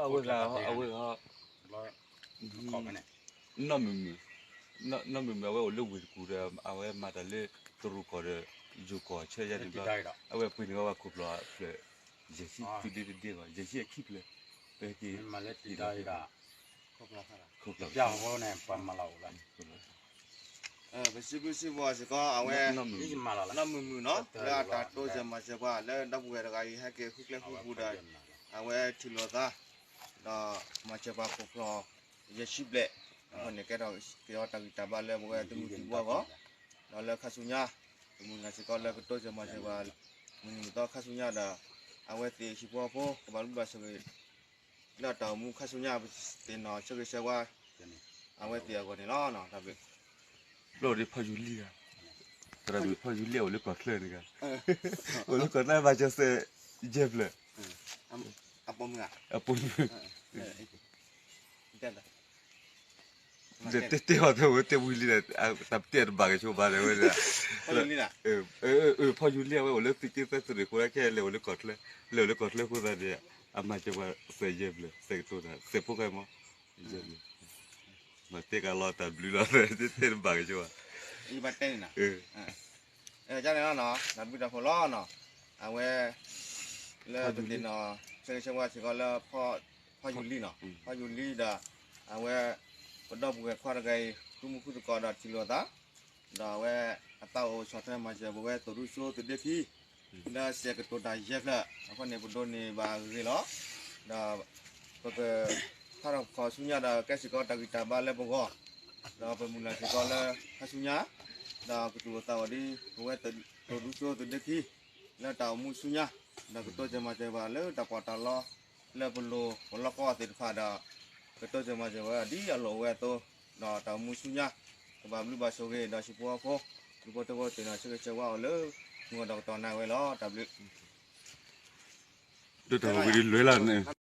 အဝဲဂၤ အဝဲဂၤ နီၢ်မုာ်မုာ်, နီၢ်မုာ်မုာ် အဝဲအိၣ်လၢဝ့ၢ်တကူၣ်ဒီး အဝဲမၤတၢ်လၢတရူးကီၢ်ဒီး ယိၤကီၢ်ဆၢယါန့ၣ်ဘျီ အဝဲပှ့ၤန့ၢ်ဝဲပှၤခိၣ်ဖျီၣ်အဖျၢၣ် ယဲၢ်ဆံ သုးဒ့တဒ့ဘၣ် ယဲၢ်ဆံအခံဖျၢၣ် ပဟဲက့ၤ ခိၣ်ဖျီၣ် ပစံးဘျုးစံးဖှိၣ်စ့ၢ်ကီး အဝဲ နီၢ်မုာ်မုာ်နီၤ လၢအတၢ်တိစၢၤမၤစၢၤပှၤ လၢဒီပုၢ်ဝဲၢ်တဂၤအံၤ ဟဲက့ၤဃုကျဲဃုပူၤဒီး အဝဲထံၣ်လိာ်သး ဒီးမၤစၢၤပှၤခိၣ်ဖျီၣ် ယဲၢ်ဆံဘျဲၣ် အဃိန့ၣ် ကဲထီၣ်က့ၤအီၤတၢ်ဂံၢ်တၢ်ဘါလၢပဝဲသုးမုၢ်သံၣ်ဘိအဂီၢ် ဒီးလၢခါဆူညါ ပမုၢ်လၢ်စ့ၢ်ကီးလၢကတိစၢၤမၤစၢၤပှၤ မုၢ်နံၤမုၢ်သီခါဆူညါဒီး အဝဲသ့ၣ်ဟံၣ်ဖိဃီဖိ ကဘၣ်ဘျုးဘၣ်ဆိၣ်ဂ့ၤ လၢတၢ်အိၣ်မူခါဆူညါ ပသ့ၣ်နီၣ်ဆၢဂ့ၤဆၢဝါ အဝဲသ့ၣ်အဂီၢ်န့ၣ်လီၤ. တၢ်ဘျုး ဘျီၣ်ဒ်ဖီယူၤလံဧါ, သရၣ်မုၣ်ဖီယူၤလံအိၣ်လၢကီၢ်ချၢန့ၣ်ဂၤ, အိၣ်လၢကီၢ်ချၢဘၣ်ကၢၤစဲးယဲၢ်ဖျၢၣ်, အပိာ်မုၣ်ဧါ, တဲတဲအီၤတဲဝဲတဲဝံၤလံဒီး တၢ်ပတဲတဘၣ်က့ၤဆိဘၣ်ဒီးဝဲဒၣ်, ဖီယူၤလံအဝဲအိၣ်လၢသုးက့သၢသုးရ့ၣ်ဃိ ခဲအံၤလဲၤအိၣ်လၢကီၢ်ချၢ, လဲၤအိၣ်လၢကီၢ်ချၢအဃိသတးန့ၣ် အမၤစၢၤပှၤစဲးယဲၢ်ဖျၢၣ် စဲးကတိၤတၢ် စဲးဖိခဲမး မၤတဲကလီတၢ်ဘျုးလီၤ တဲတဘၣ်က့ၤဆိဘၣ်, ယဘၣ်တဲန့ၣ်နီၤ, န့ၣ်လီၤ တၢ်ဘျုးတၢ်ဖှိၣ်လီၤနီၤ, အဝဲ လၢပသ့ၣ်နီၣ် ဆၢဂ့ၤဆၢဝါစ့ၢ်ကီးလၢ ဖီယူၤလံနီၤ, ဖီယူၤလံဒီး အဝဲ ပဒီပုၢ်ဝဲၢ်ခွါတဂၤအံၤ ဃုမူဃုသကိးဒီးထံၣ်လိာ်သး, ဒီးအဝဲ အသးအိၣ်ဆီၣ်ထွဲမၤစၢၤပဝဲသိၣ်ဒူစိသဒ့ခံ လၢစဲးကတိၤတၢ်ယဲၢ်ဖျၢၣ် အဃိန့ၣ် ပဒိးန့ၢ်ဘၣ်အဂ့ၢ်လီၤ. ဒီး ပက ထါထီၣ်ခီၣ်ဆူညါဒီး ကဲစ့ၢ်ကီးတၢ်ဂံၢ်တၢ်ဘါလၢပဂီၢ်, ဒီးပမုၢ်လၢ်စ့ၢ်ကီးလၢခါဆူညါ, ဒီးကသူၣ်အိၣ်သးအိၣ်ဒ် ပဝဲသိၣ်ဒူစိသဒ့ခံ လၢတၢ်အိၣ်မူဆူညါ, ဒီးကတိစၢၤမၤစၢၤပှၤလၢတၢ်ပီးတၢ်လီ လၢပလိၤပလီၢ်ကီၢ်သ့ၣ်တဖၣ်ဒီး ကတိစၢၤမၤစၢၤဝဲဒ်အလိၣ်ဝဲအသိး, ဒီးတၢ်အိၣ်မူဆူညါ ကဘၣ်ဘျုးဘၣ်ဆိၣ်ဂ့ၤ ဒီးဟံၣ်ဖိဃီဖိ ဒူဖိထၢဖိသ့ၣ်နီၣ်ဆၢဂ့ၤဆၢဝါအီၤလၢ မုၢ်ဂီၤဒီးကတီၢ်နၢ်ဝဲလီၤ. တၢ်ဘျုး ဒ်တၢ်ဝံၤဒ်လွဲလၢန့ၣ်